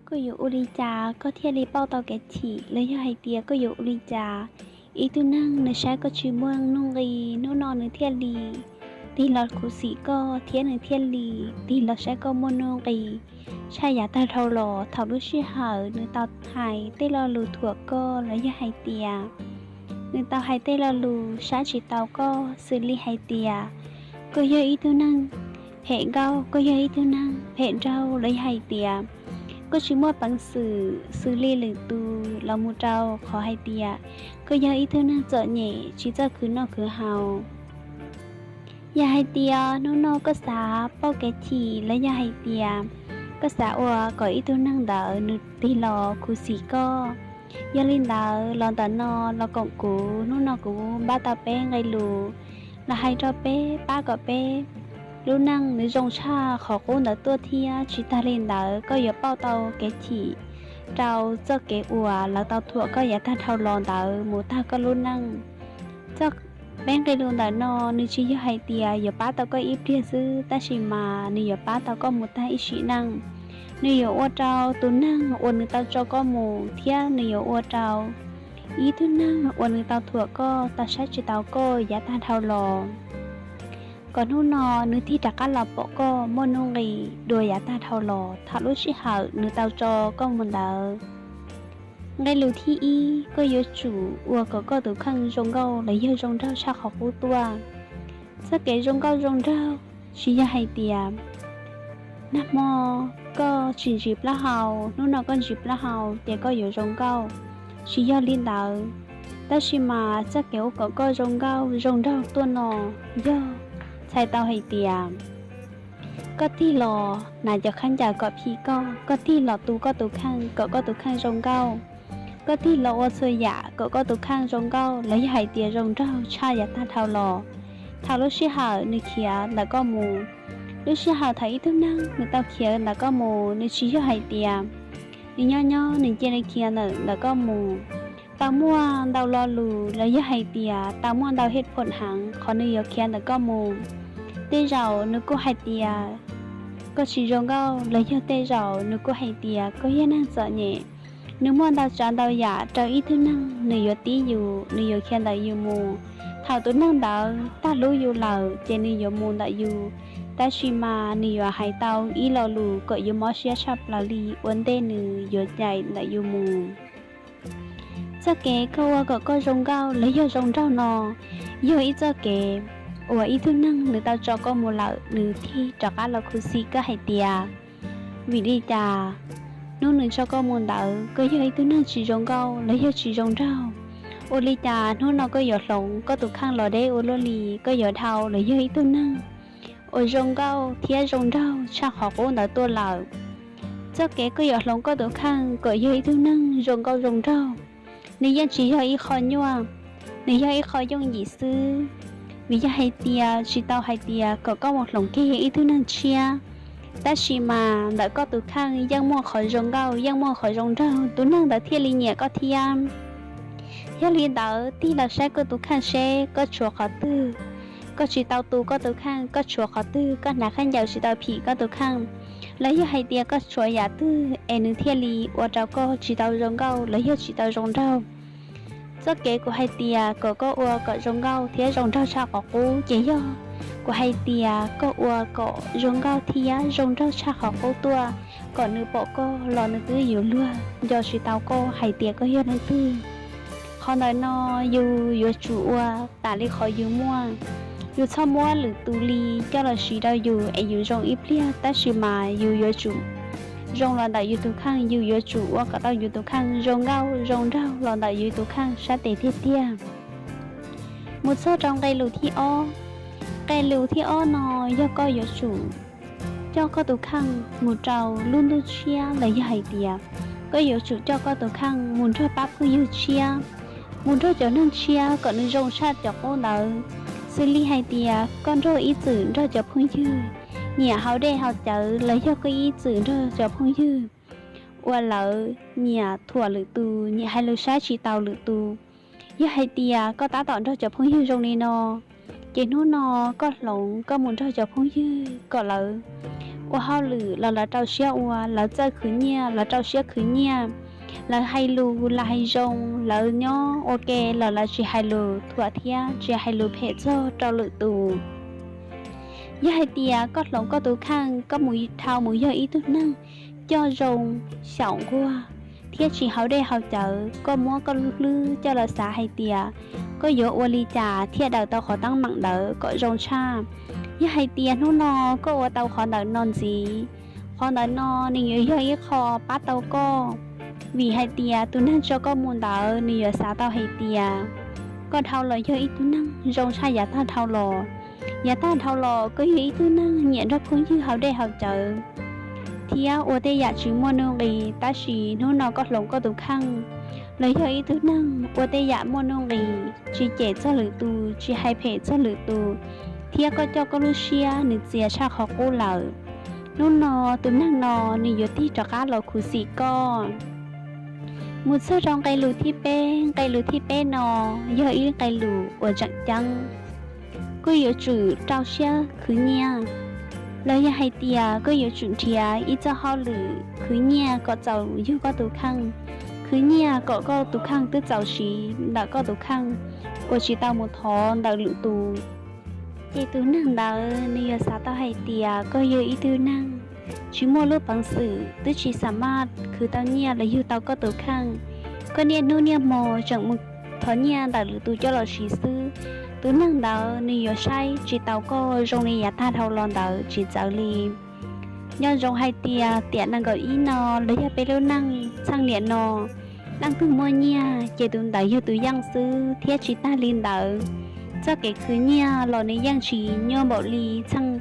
Koj yuav ua li cas koj thiaj li pauj tau kev chim, los yog hais tias koj yuav ua li cas ib tug neeg nws saib koj tsis muaj nuj nqis, hnub no nws thiaj li tig los khuv xim koj, thiab nws thiaj li tig los saib koj muaj nuj nqis tshaj yav tag dhau los? Thaum lub sij hawm nws tau hais tej lo lus thuam koj, los yog hais tias nws tau hais tej lo lus saib tsis taus koj, xws li hais tias koj yog ib tug neeg phem nkauj, koj yog ib tug neeg phem nraug, los yog hais tias koj tsis muaj peev xwm xws li lwm tus, los mus rau qhov hais tias koj yog ib tug neeg txom nyem tsis txawj khwv noj khwv haus. Yog hais tias hnub no koj xav pauj kev chim, los yog hais tias koj xav ua kom ib tug neeg ntawd nws tig los khuv xim koj, yog li ntawd los ntawm no los koom kuv. Hnub no kuv npaj tau peb nqe lus los hais rau peb, pab kom peb lub neej nws zoo tshaj qhov qub ntawd tuaj thiab. Tsis tag li ntawd, koj yuav pauj tau kev chim rau txoj kev uas lawv tau thuam koj yav tag dhau los ntawd mus tag koj lub neej. Txoj, peb nqe lus ntawm no nws tsis yog hais tias yuav pab tau koj ib pliag xwb, tab sis mas nws yuav pab tau koj mus tag ib sim neej. Nws yuav ua rau tus neeg uas nws tau tso koj mus, thiab nws yuav ua rau ib tug neeg uas nws tau thuam koj, tau saib tsis taus koj yav tag dhau los, kom hnub no nws thiaj rov qab los pom koj muaj nuj nqis dua yav tag dhau los, thaum lub sij hawm nws tau tso koj mus ntawd. Nqe lus thib ib, koj yuav tsum ua kom koj tus kheej zoo nkauj los yog zoo nraug tshaj qhov qub tuaj. Txoj kev zoo nkauj zoo nraug tsis yog hais tias nag hmo koj tsis ntsis plaub hau, hnub no koj ntsis plaub hau ces koj yuav zoo nkauj, tsis yog li ntawd. Tab sis mas txoj kev ua kom koj zoo nkauj zoo nraug tuaj no yog txhais tau hais tias koj tig los hnav cov khaub ncaws kom phim koj, koj tig los tu koj tus kheej kom koj tus kheej zoo nkauj, koj tig los ua txhua yam kom koj tus kheej zoo nkauj los yog hais tias zoo nraug tshaj yav tag dhau los, thaum lub sij hawm nws khiav ntawm koj mus. Lub sij hawm thaum ib tug neeg nws tau khiav ntawm koj mus, nws tsis yog hais tias nws nyob nyob nws cia li khiav ntawm ntawm koj mus. Tau muaj ntau lo lus los yog hais tias tau muaj ntau hej phom heev qhov nws yuav khiav ntawm koj mus. Tej zaum nws kuj hais tias koj tsis zoo nkauj, los yog tej zaum nws kuj hais tias koj yog neeg txom nyem. Nws muaj ntau tsav ntau yam rau ib tug neeg nws yuav tib yus, nws yuav khiav ntawm yus mus. Thaum tus neeg ntawd tag hlub yus lawm ces nws yuav mus ntawm yus, tab sis mas nws yuav hais tau ib lo lus kom yus mob siab tshaj plaws li ua ntej nws yuav caim ntawm yus mus. Txoj kev koj ua kom koj zoo nkauj los yog zoo nraug no yog ib txoj kev uas ib tug neeg nws tau tso koj mus lawm nws thiaj rov qab los khuv xim koj hais tias, vim li cas hnub nws tso koj mus ntawd koj yog ib tug neeg tsis zoo nkauj los yog tsis zoo nraug? Ua li cas hnub no koj yuav hloov koj tus kheej los deb ua luaj li, koj yuav dhau los yog ib tug neeg uas zoo nkauj thiab zoo nraug tshaj qhov qub ntawd tuaj lawm? Txoj kev koj yuav hloov koj tus kheej kom yog ib tug neeg zoo nkauj zoo nraug, nws yeej tsis yog ib qho nyuaj, nws yog ib qho yooj yim xwb. Vim yog hais tias tsis tau hais tias kom koj mus hloov kiag ib tug neeg tshiab, tab sis mas ntawm koj tus kheej yeej muaj qhov zoo nkauj, yeej muaj qhov zoo nraug, tus neeg ntawd thiaj li nyiam koj thiab. Yog li ntawd, tig los saib koj tus kheej seb koj tshuav qhov twg, koj tsis tau tu koj tus kheej, koj tshuav qhov twg, koj hnav khaub ncaws tsis tau phim koj tus kheej, los yog hais tias koj tshuav yam twg es nws thiaj li ua rau koj tsis tau zoo nkauj los yog tsis tau zoo nraug. Txoj kev kuv hais tias kom koj ua kom zoo nkauj thiab zoo nraug tshaj qhov qub ces yog kuv hais tias koj ua kom zoo nkauj thiab zoo nraug tshaj qhov qub tuaj, kom nws pom koj los nws twb yuav luag nco tsis tau koj hais tias koj yog leej twg. Qhov ntawm no yus yuav tsum ua tas li qhov yus muaj. Yus txhob muab lwm tus li coj los siv rau yus es yus zoo ib pliag, tab sis mas yus yuav tsum zoo los ntawm yus tus kheej, yus yuav tsum ua kom tau yus tus kheej zoo nkauj zoo nraug los ntawm yus tus kheej sab tes tiag tiag. Mus txog rau nqe lus thib ob. Nqe lus thib ob no yog koj yuav tsum coj koj tus kheej mus rau lub ntuj tshiab los yog hais tias koj yuav tsum coj koj tus kheej mus nrog pab phooj ywg tshiab, mus nrog cov neeg tshiab kom nws zoo tshaj cov qub ntawd. Xws li hais tias koj nrog ib txwm nrog cov phooj ywg nyiam haus dej haus cawv los yog koj ib txwm nrog cov phooj ywg uas lawv nyiam thuam lwm tus, nyiam hais lus saib tsis taus lwm tus. Yog hais tias koj tab tom nrog cov phooj ywg zoo li no, ces hnub no koj hloov koj mus nrog cov phooj ywg kom lawv ua hauj lwm los lawv rau siab ua, lawv txawj khwv nyiaj los rau siab khwv nyiaj, lawv hais lus los hais zoo, lawv nyob ua ke los lawv tsis hais lus thuam thiab tsis hais lus phem txog rau lwm tus. Yog hais tias koj hloov koj tus kheej, koj mus dhau mus yog ib tug neeg coj zoo, xyaum nquag thiab tsis haus dej haus cawv, koj muab koj lub hlwb coj los xav hais tias koj yuav ua li cas thiaj daws tau qhov teeb meem ntawd kom zoo tshaj. Yog hais tias hnub no koj ua tau qhov ntawm no ntxiv, qhov ntawm no nws yuav yog ib qho pab tau koj, vim hais tias tus neeg tso koj mus ntawd nws yuav xav tau hais tias koj dhau los yog ib tug neeg zoo tshaj yav tag dhau los. Yav tag dhau los koj yog ib tug neeg nyiam nrog phooj ywg haus dej haus cawv thiab ua tej yam tsis muaj nuj nqis, tab sis hnub no koj hloov koj tus kheej los yog ib tug neeg ua tej yam muaj nuj nqis, tsis cem txog lwm tus, tsis hais phem txog lwm tus, thiab koj coj koj lub siab nws txias tshaj qhov qub lawm. Hnub no tus neeg no nws yuav tig rov qab los khuv xim koj. Mus txog rau nqe lus thib peb, nqe lus thib peb no yog ib nqe lus uas tseem ceeb. Koj yuav tsum rau siab khwv nyiaj, los yog hais tias koj yuav tsum nrhiav ib txoj hauj lwm khwv nyiaj kom txaus yug koj tus kheej. Khwv nyiaj kom koj tus kheej twb txaus siv ntawm koj tus kheej uas tsis tau mus thov ntawm lwm tus. Ces tus neeg ntawd nws yuav xav tau hais tias koj yog ib tug neeg tsis muaj lub peev xwm, twb tsis xa maj khwv tau nyiaj los yug tau koj tus kheej. Koj niaj hnub niaj hmo tseem mus thov nyiaj ntawm lwm tus coj los siv xwb. Tus neeg ntawd nws yuav saib tsis taus koj zoo li yav tag dhau los ntawd tsis txawv li. Nco ntsoov hais tias tiam nees nkaum ib no los yog peb lub neej txheej niam no, leej twg muaj nyiaj ces tus ntawd yog tus yeej xwb thiab tsis tag li ntawd, txoj kev khwv nyiaj los nws yeej tsis nyuaj npaum li txheej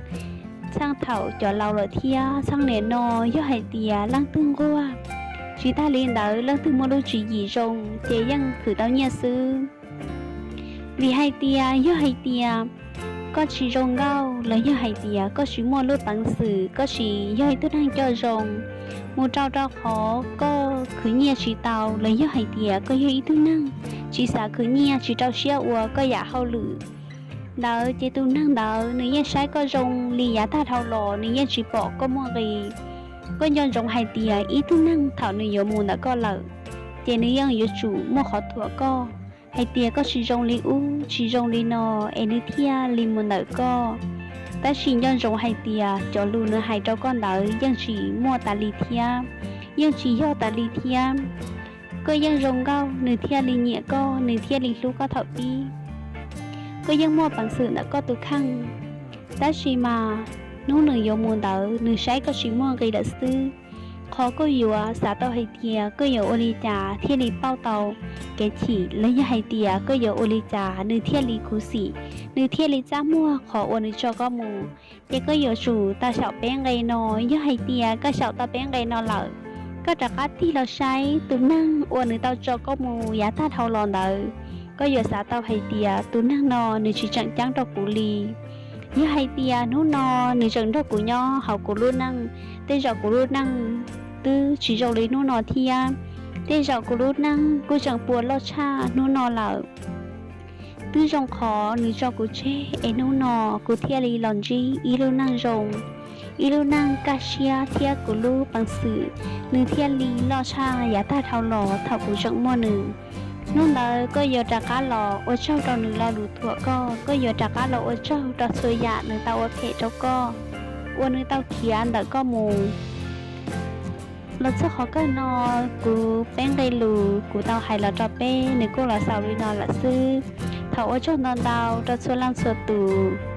thaum cov laus lawm thiab. Txheej niam no yog hais tias leej twg nquag, tsis tag li ntawd leej twg muaj lub tswv yim zoo ces yeej khwv tau nyiaj xwb. Vim hais tias yog hais tias koj tsis zoo nkauj los yog hais tias koj tsis muaj lub peev xwm, koj tsis yog ib tug neeg coj zoo, mus rau rau qhov koj khwv nyiaj tsis tau los yog hais tias koj yog ib tug neeg tsis xav khwv nyiaj, tsis rau siab ua koj yam hauj lwm ntawd ces tus neeg ntawd nws yeej saib koj zoo li yav tag dhau los, nws yeej tsis pom koj muaj nqis. Koj nco ntsoov hais tias ib tug neeg thaum nws yuav mus ntawm koj lawm ces nws yeej yuav tsum muaj qhov thuam koj hais tias koj tsis zoo li ub tsis zoo li no es nws thiaj li mus ntawm koj. Tab sis nco ntsoov hais tias cov lus nws hais rau koj ntawd yeej tsis muaj tas li thiab, yeej tsis yog tas li thiab. Koj yeej zoo nkauj nws thiaj li nyiam koj, nws thiaj li hlub koj thaum pib. Koj yeej muaj peev xwm ntawm koj tus kheej, tab sis mas hnub nws yuav mus ntawd nws saib koj tsis muaj nqis lawm xwb. Qhov koj yuav xav tau hais tias koj yuav ua li cas thiaj li pauj tau kev chim los yog hais tias koj yuav ua li cas nws thiaj li khuv xim, nws thiaj li txaj muag qhov uas nws tso koj mus, ces koj yuav tsum tau xyaum peb nqe no. Yog hais tias koj xyaum tau peb nqe no lawm, koj rov qab tig los saib tus neeg uas nws tau tso koj mus yav tag dhau los ntawd, koj yuav xav tau hais tias tus neeg no nws tsis tseem ceeb rau kuv li. Yog hais tias hnub no nws tseem nrog kuv nyob hauv kuv lub neej, tej zaum kuv lub neej twb tsis zoo li hnub no thiab. Tej zaum kuv lub neej kuj tseem puas loj tshaj hnub no lawm. Twb zoo qhov nws tso kuv tseg es hnub no kuv thiaj li los ntsib ib lub neej zoo, ib lub neej kaj siab thiab kuv lub peev xwm nws thiaj li loj tshaj yav tag dhau los thaum kuv tseem muaj nws. Hnub ntawd koj yuav rov qab los ua tsaug rau nws lo lus thuam koj, koj yuav rov qab los ua tsaug rau txhua yam nws tau ua phem rau koj, uas nws tau khiav ntawm koj mus. Los txog qhov kawg no, kuv peb nqe lus kuv tau hais los rau peb nws kuj los xaus li no lawm xwb. Thov ua tsaug ntau ntau rau txhua leej txhua tus.